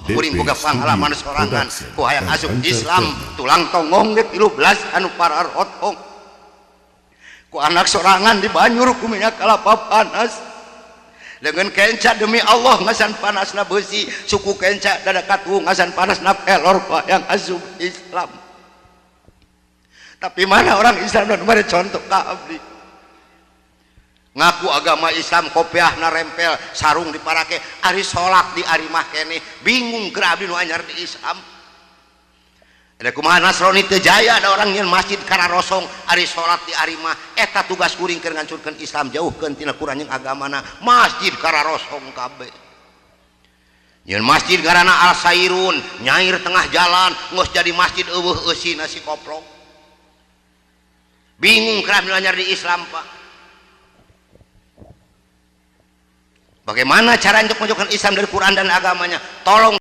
Kuring DP boga pangalaman Studio sorangan Production ku hayang dan asup Islam Entertainment. Tulang tonggong ge 13 anu pararotong ku anak sorangan dibanyur ku minyak kelapa panas dengan kenca. Demi Allah, ngasan panasna besi, suku kenca dada katu ngasan panasna pelor. Ku hayang asup Islam, tapi mana orang Islam dan mana contoh ka abdi? Ngaku agama Islam, kopiah rempel, sarung diparake, ari salat di arimah keneh. Bingung keur abdi nu anyar di Islam. Ada kumaha Nasrani teu jaya? Ada orang yang masjid kararosong, ari salat di arimah. Eta tugas kuring keur ngancurkeun Islam, jauhkeun tina Quran jeung agamana. Masjid kararosong kabeh. Nyeun masjid garana Al Sairun, nyair tengah jalan, geus jadi masjid euweuh eusina si koplok. Bingung keur abdi anyar di Islam, Pak. Bagaimana cara untuk menunjukkan Islam dari Quran dan agamanya? Tolong.